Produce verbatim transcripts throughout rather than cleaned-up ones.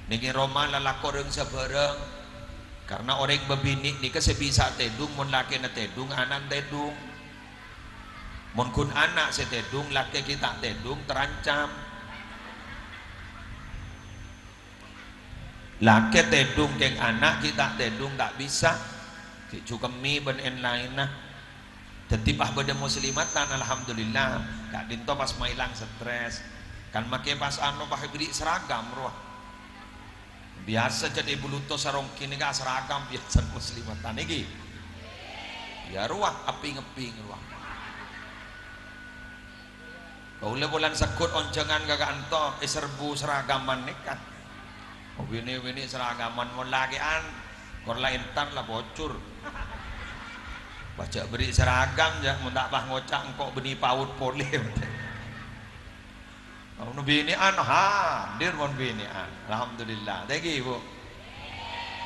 Nèng è roma lalako rèng sabhârâng. Karna orèng bâbinè' nèka sè bisa tèdung, mon lakèna tèdung, ana'na tèdung. Mon ghun ana' sè tèdung, lakè ghi' ta' tèdung, terancam. Lakè tèdung kèng ana' ghi' ta' tèdung, ta' bisa. Ghi' jhukemmè bân èn-laènna. Dhâddhi pas bâdâ muslimatan, alhamdulillah. Ka'dinto pas maèlang stres. Kan makè pas anu, pas èbèrri' seragam, rowa. Biyasa jhât è Buluto sarong kènè ka seragam biyasa muslimatan nèka. Ya, rowa, aping-aping, rowa. Kaulâ bulân segghut onjhângan ka ka'anto, èserbu seragaman nèka. Binè-binè seragaman mon lakè'an, kor la èntar la bocor. Pas jhâ' bèrri' seragam, jhâ' mon ta' pas ngoca' engko' bânnè paut polè. Mon binè'an, hadir mon binè'an. Alhamdulillah. Thank you, Bu.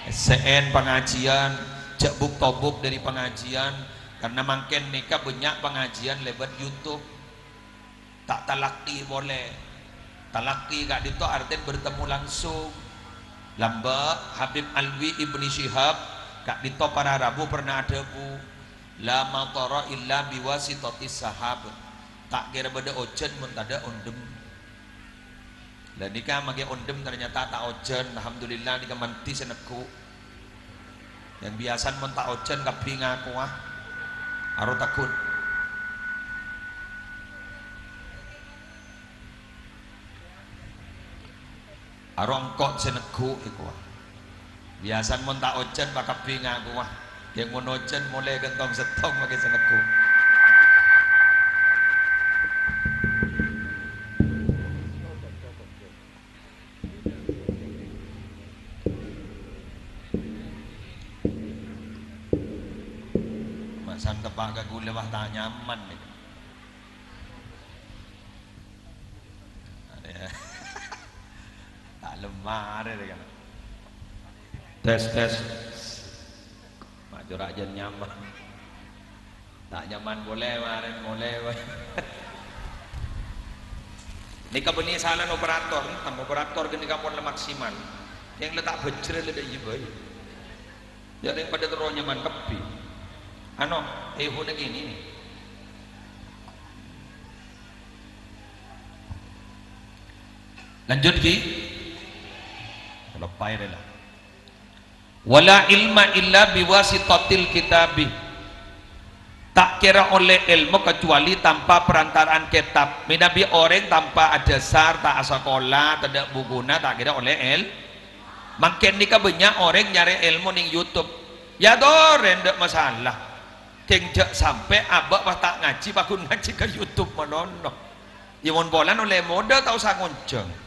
Essè'è pangajiân, jhâ' buk-tobuk dâri pangajiân, karna mangkèn nèka bânnya' pangajiân lèbât YouTube. Ta' talakki polè. Talakki ka'dinto artèna bertemu langsung. Lambâ' Habib Alwi Ibni Syihab ka'dinto para rabu pernah adhâbu, "La matara illa biwasitatis sahab." Ta' kèra bâdâ ojhân mon tadâ' ondhem. Lah nèka makè ondhem ternyata ta' ojhân, alhamdulillah nèka mandhi sè neggu'. Yang biyasana mon ta' ojhân kabbhi ngakowa. Aro tegghut. Aro engko' sè neggu' èkowa. Biyasana mon ta' ojhân pakabbhi ngakowa. Kèng mon ojhân molè ghântong settong makè sè neggu'. Masan teppa' ka ghulâ, wah, ta' nyaman nèka. Ta' lemma arè rè, kan. Tes, tes. Ma' cora' jân nyaman. Ta' nyaman polè, marèn molè, wah. Nèka bânnè salana operator, enten operator ghânèka pon la maksimal. Yang la ta' bhâjrâ la dâ' iyâ bhâi. Ya, rèng padâ terro nyaman kabbhi. Ano, eh, huna gini nih. Lanjut, Ki. Lepai rè la. "Wala ilma illa biwasitatil kitabi." Ta' kèra ollè èlmo kecuali tanpa perantaraan kètab. Mènabi orèng tanpa adhâsar, ta' asakola, tadâ' bukuna, ta' kèra ollè èl-, Mangkèn nèka bânnya' orèng nyarè èlmo neng YouTube. Ya torè, endâ' masalah. Kèng jhâ' sampè' abâ' pas ta' ngajhi, paghun ngajhi ka YouTube manono. Ya, mon polana ollè modâ ta' osa ngonjhâng.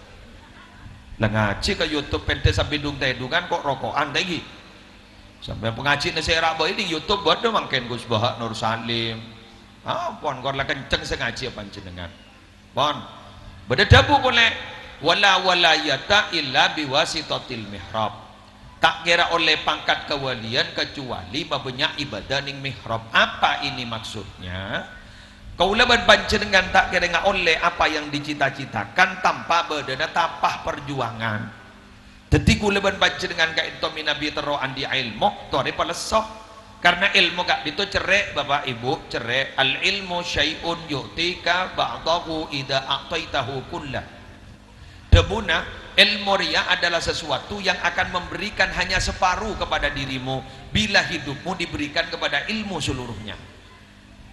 La ngajhi ka YouTube pènḍâ sambi dhung-tèdhungan ko' roko'an ta' èngghi. Sampè' pangajhina sè ra' bhâi neng YouTube bâḍâ mangkèn Gus Baha Nur Salim. Ampon, kor la kenceng sè ngajhi panjhennengngan. Pon. Bâḍâ dhâbu polè, "Wala walayata illa biwasitatil mihrab." Ta' kèra ollè pangkat kawalian kacuali mabânnya' ibâdâ neng mihrab. Apa ini maksudnya? Kaulâ bân panjhennengngan ta' kèra ngaollè apa yang dicita-citakan tanpa bâḍâna tapa perjuangan. Dhâddhi, kaulâ bân panjhennengngan ka'ḍinto mènabi terro anḍi' èlmo, torè palesso. Karna èlmo ka'ḍinto cerrè', Bapa', Ibu, cerrè'. "Al-ilmu syai'un yu'tika ba'dahu idza a'taitahu kullah." Dhâbuna, èlmo rèya adalah sesuatu yang akan memberikan hanya separuh kepada dirimu bila hidupmu diberikan kepada ilmu seluruhnya.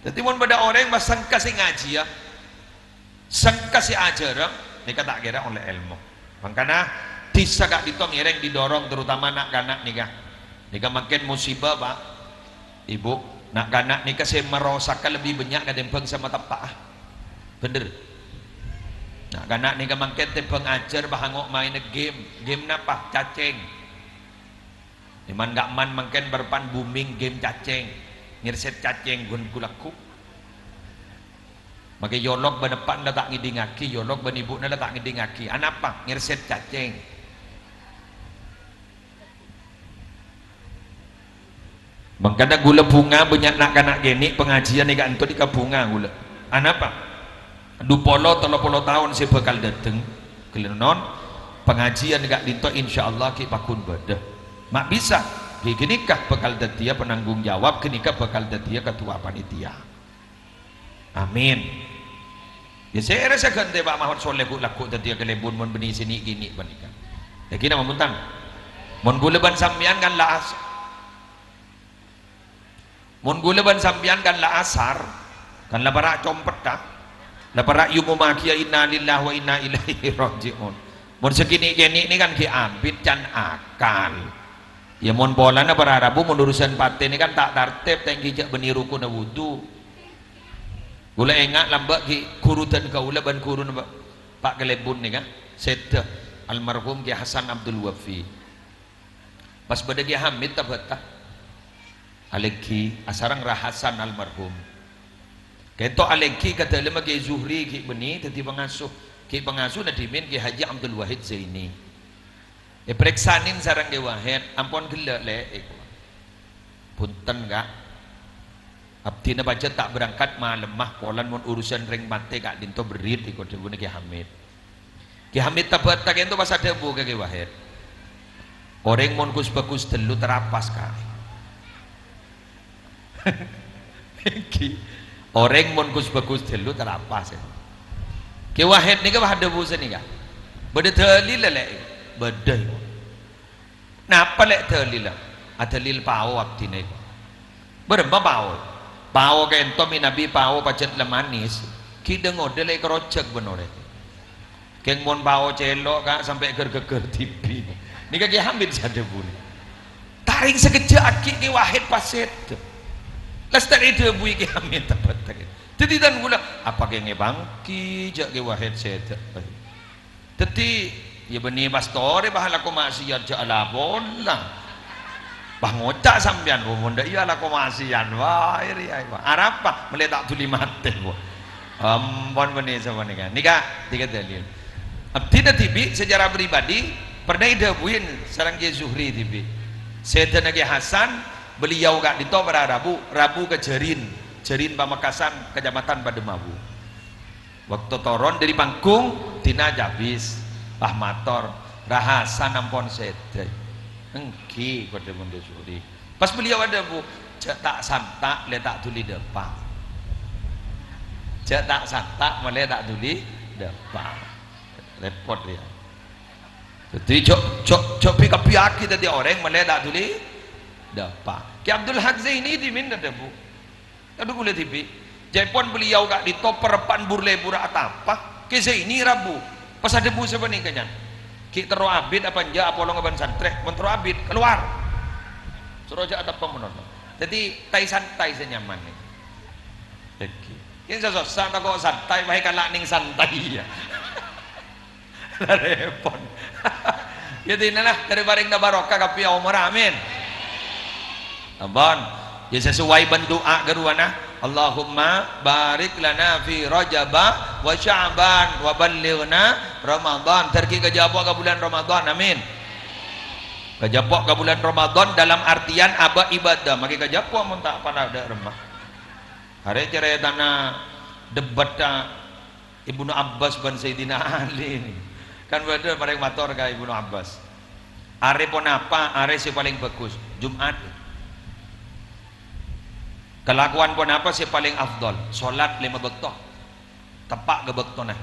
Dhâddhi, mon bâḍâ orèng masengka sè ngajhiyâ, sengka sè ajhârâng, nèka ta' kèra ollè èlmo. Mangkana, dhisa ka'ḍinto ngèrèng didorong, terutama na'-kana' nèka. Nèka mangkèn musibah, Pak, Ibu. Na'-kana' nèka sè marosakka lebbi bânnya' katèmbhâng sè mateppa'a. Bhender. Na'-kana' nèka mangkèn tèmbhâng ajhâr, pas ango' maènna game. Game napa? Cacèng. È man-ka'emman mangkèn bârâmpan booming game cacèng, ngèrsèt cacèng ghun-, ghu-lagghu. Makè yolok bân eppa'na la ta' ngèḍingngaghi, yolok bân ibu'na la ta' ngèḍingngaghi. Anapa? Ngèrsèt cacèng. Mangkana ghulâ bhunga bânnya' na'-kana' kènè' pangajhiyân è ka'ḍinto nèka bhunga ghulâ. Anapa? Ḍu polo, tello polo taon sè bhâkal ḍâteng, ghellâ' non, Pangajiyân ka'dinto insyaallah ghi' paggun bâdâ. Ma' bisa, ghi' ghânèka bhâkal dhâddhiyâ penanggung jawab, ghânèka bhâkal dhâddhiyâ ketua panitia. Amin. Ya, sèra sè ghântè Pak Mahmud Soleh ghu'-lagghu' dhâddhiyâ kalèbun mon bânnè sè nè'-kènè' panèka. Dhâggi' napa, bhunten? Mon ghulâ bân sampèyan kan la as-, Mon ghulâ bân sampèyan kan la asar, kan la para' competta, la para' èomomaghiyâ inna lillahi wa inna ilaihi raji'un. Mon sè kènè'-kènè' nè kan ghi' abit can akal. Ya, mon polana para' rabu, mon urusan patè nè kan ta' tartib, ta' ènggi jhâ' bânnè rukunna wudu. Ghulâ enga' lambâ' ghi' ghuru dân kaulâ bân ghuruna Pa-, Pa' Kalèbun nèka, sèdhâ, almarhum Kè Hasan Abdul Wafi. Pas bâdâ Kè Hamid Tabata. Alèngghi asareng Ra Hasan almarhum. Kento alèngghi ka dâlemma Kè Zuhri ghi' bânnè dhâddhi pangasuh. Ghi' pangasuna dhimèn Kè Haji Abdul Wahid Zaini. Èparèksanè sareng Kè Wahid, "Ampon ghellâ', Lè'," èkoca'. "Bhunten, Ka'. Abdhina pajhât ta' berangkat malemma, polana mon urusan rèng matè ka'dinto berrit," èkoca' dhâbuna Kè Hamid. Kè Hamid Tabata kento pas adhâbu ka Kè Wahid, "Orèng mon gus-bhâghus ghâllu tarapas, Ka'." Ènggi. "Orèng mon gus-bhâghus ghâllu tarapas, ya." Kè Wahid nèka pas adhâbu sanèka. "Bâdâ dâlilla, Lè'?" "Bâdâ, èkoca'." "Napa, Lè', dâlilla?" "Adâlil pao abdhina, èkoca'." "Bârâmpa pao?" "Pao kento mènabi pao pajhât la manis, ghi' dâ-ngodâ la èkarojhâk bân orèng. Kèng mon pao cèlo', Ka', sampè' ghâr-ghâghâr dhibi'." Nèka Kè Hamid sè adhâbuna. Ta' rèng sakejjhâ' aghi' Kè Wahid pas sèdhâ. Lastarè èdhâbui Kè Hamid Tabata. Dhâddhi dân ghulâ, "Apa kèng èpangghi jhâ' Kè Wahid sèdhâ?" Dhâddhi, ya bânnè pastorè, bâh, alako ma'siyat jhâ' alapola. Bâh, ngoca' sampèyan, "Wah, mon dâ' iyâ alako ma'siyat, wah, èrèya, wah. Arapa? Mellè ta' dhuli matè, wah." Ampon bânnè sapanèka. Nèka, nèka dâlil. Abdhina dhibi' secara pribadi pernah èdhâbuin sareng Kè Zuhri dhibi'. Sèdhâna Kè Hasan, beliau ka'dinto para' rabu, rabu ka Jarin, Jarin Pamekasan, Kecamatan Pademawu. Bâkto toron dâri panggung, dhina cabis. Pas mator, "Ra Hasan ampon sèdhâ." "Ènggi," kodhu mondhu suri. Pas beliau adhâbu, "Jhâ' ta' santa', lè ta' dhuli dâpa'. Jhâ' ta' santa', mellè ta' dhuli dâpa'." Rèpot, ya. Dhâddhi, jhâ', jhâ', jhâ' bi-, kabbhiyâghi dhâddhi orèng mellè ta' dhuli dâpa'. Kè Abdul Haq Zaini dhimèn adhâbu. Adhu ghulâ dhibi'. Ca'èpon beliau ka'dinto parebbhân bur-lebur atapa, Kè Zaini rabu. Pas adhâbu sapanèka, nyan. Ghi' terro abit apa enjâ' apolonga bân santrè, mon terro abit, kalowar. Soro jhâ' atapa monono. Dhâddhi, tai-santai sè nyaman nèka. Ènggi. Kèng sè sossa tako' santai, bâ èkala' nèng santai, ya. Rèpot. Ya, dinala, dâri parèngna barokah kabbhi omor, amin. Ampon. Ya, sesuai bân du'a ghâruwana. "Allahumma barik lana fi Rajaba wa Sya'ban wa ballighna Ramadan." Dâr ghi' kajhâpo' ka bulân Ramadan, amin. Kajhâpo' ka bulân Ramadan dalam artian abâ' ibadah. Makè kajhâpo' mon ta' padâ dâ' remma. Arè' carètana debbhâtta Ibnu Abbas bân Sayyidina Ali. Kan bâdâ parèng mator ka Ibnu Abbas, "Arè ponapa arè sè palèng bhâghus?" "Jum'at." "Kalakowan ponapa sè palèng afdhal?" "Sholat lèma bâkto, teppa' ka bâktona."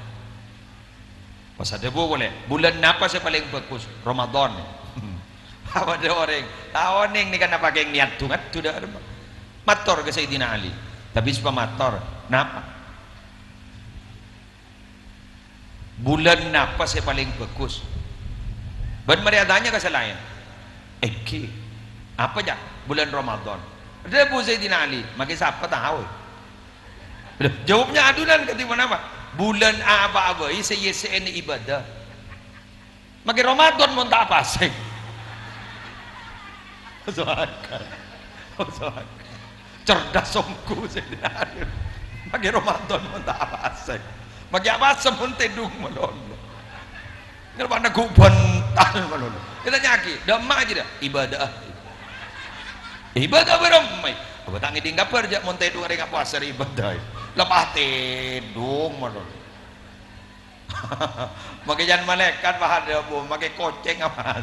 Pas adhâbu polè, "Bulân napa sè palèng bhâghus?" "Ramadan." Apa bâdâ orèng ta' onèng nèka napa kèng niyat du-ngaddu dâ' remma. Mator ka Sayyidina Ali. Tapè sè pamator, "Napa?" "Bulân napa sè palèng bhâghus?" Bân marè atanya ka sè laèn. "Ènggi, apa, Cak?" "Bulân Ramadan." Adhâbu Sayyidina Ali, "Makè sapa tao?" Lho, jawabnya adunan kadhi ponapa? "Bulân apa'a bhâi sè èyessè'è ibadah." Makè Ramadan mon ta' apasè. Masuk akal. Masuk akal. Cerdas ongghu sè. Makè Ramadan mon ta' apasè. Makè apasè mon tèdung malolo. Ngerbana ghu' bântal malolo. Ètanya'aghi, "Dâ' emma' jârèya?" "Ibadah." "Ibadah bârâmma?" "Apa ta' ngèdhing kabhâr jâ' mon tèdung arè ngapowasa rè ibadah?" "Lepas tèdung malolo." Make can malaèkat pas adhâbu, make kocèng apa?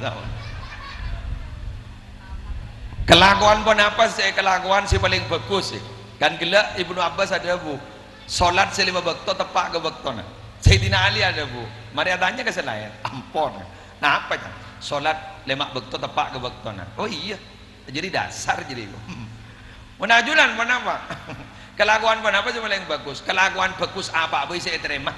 Kalakowan ponapa sè kalakowan sè palèng bhâghus, sè? Kan ghellâ' Ibnu Abbas adhâbu, "Salat sè lèma bâkto teppa' ka bâktona." Sayyidina Ali adhâbu, "Marè atanya ka sè laèn." Ampon. Napa, can? "Salat lèma bâkto teppa' ka bâktona." Oh iyâ. Jadi dasar jadi. Mon ajunan ponapa? Kalakowan ponapa sè palèng bhâghus? Kalakowan bhâghus apa bhâi sè ètarèma?